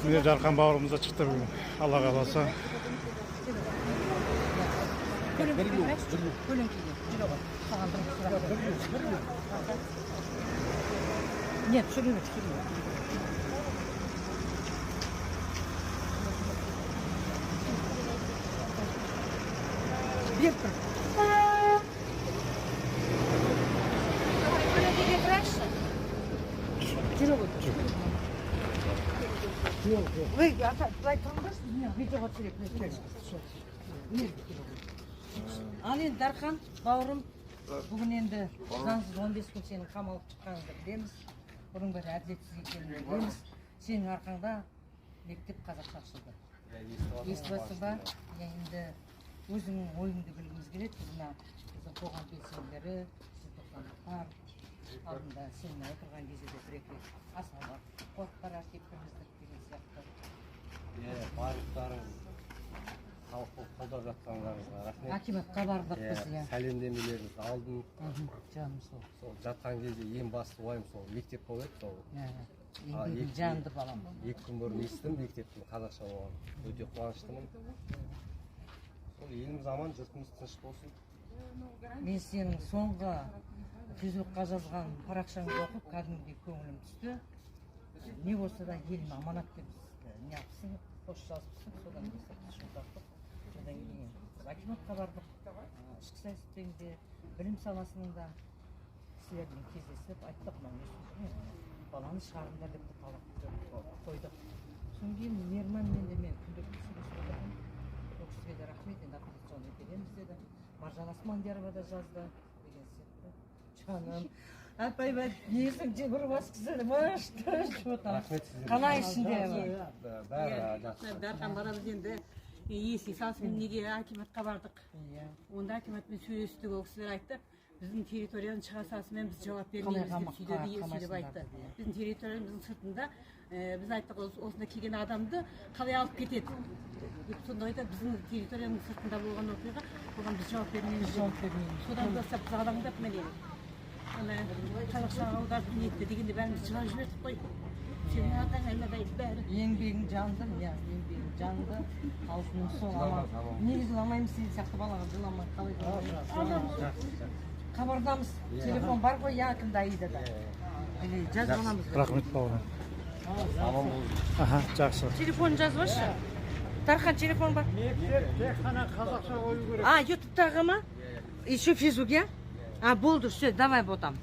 Міне, Дархан бауырымыз да шықты бүгін, Алла қаласа. Көлеңкеге жүре ғой. Саған бір сұрақ. Нет, түсіре бер, түсіре бер. Бер тұр. Көлеңкеге тұрайықшы. Жүре ғой. Вы, ата, былай тұрыңдаршы, мен видеоға түсірейік. Ал енді, Дархан бауырым, бүгін енді заңсыз 15 күн сенің қамалып шыққаныңды білеміз. Бұрын бері әділетсіз екенін білеміз. Сенің арқаңда мектеп қазақша ашылды. Естіп жатсың ба? Енді өзіңнің ойыңды білгіміз келеді. Біз мына біздің қоғам белсенділері, желтоқсандықтар алдында сенімен отырған кезде де бір екі рет асаулар қорықтар кіргіздік деген сияқты. Иә, барлықтарыңыз халық болып қолдап жатқандарыңызға рахмет. Акиматқа бардық біз, иә. Сәлемдемелеріңізді алдым. Жаным сол. Сол жатқан кезде ең басты уайым сол мектеп болып еді сол. Иә, еңбегің жанды, балам. 2 күн бұрын естідім мектептің қазақша болғанын, өте қуаныштымын. Сол еліміз аман, жұртымыз тыныш болсын. Мен сенің соңғы Фейсбукқа жазған парақшаңды оқып, кәдімгідей көңілім түсті. Не болса да еліме аманат деп неғыпсың, пост жазыпсың. Содан бастап біз шуылдаттық. Содан кейін біз акиматқа бардық, ішкі саясаттың де, білім саласының да кісілермен кездесіп айттық, мынау не сұмдық енді, баланы шығарыңдар деп те талап қойдық. Содан кейін Мейірманмен де мен күнделікті сөйлесіп отырдым. Ол кісіге де рахмет, енді апелляционный береміз деді. Маржан Асмандиярова да жазды деген сияқты. Жаным, апай, несің, бір басқысы мышты, что там? Рахмет сіздерге. Қалай ішінде? Бәрі жақсы. Дархан баламыз енді есіне салсын, неге акиматқа бардық. Онда акиматпен сөйлестік, ол кісілер айтты, біздің территорияны шыға салысымен біз жауап бермейміз деп қамаққа сөйледі, сөйлеп қамайсыңдар айтты. деп, иә. Біздің территориямыздың сыртында, біз айттық, осында келген адамды қалай алып кетеді деп. Сонда айтады, біздің территорияның сыртында болған оқиға, оған біз жауап бермейміз деп. Жауап бермейміз. Содан бастап біз алаңдап, міне, ана қазақшаға аударып нетті дегенде бәріміз жылап жібердік қой. Сенің арқаң, айнадай бәрі. Еңбегің жанды, иә, еңбегің жанды. Алтыным сол, аман. Жыламас, аман. Неге жыламаймыз? Сен сияқты балаға жыламай қалай жыламаймыз? Жақсы, жақсы. Хабардамыз, телефон бар ғой, иә, кімде, Аидада. Или жазып аламыз. Рахмет, бауырым. Аман болыңыз. Аха, жақсы. Телефон жазып алшы, Дархан, телефон бар. Мектеп тек қана қазақша қою керек. А, Ютубтағы ма? Еще Фейсбук, иә? А, болды, все, давай, ботам.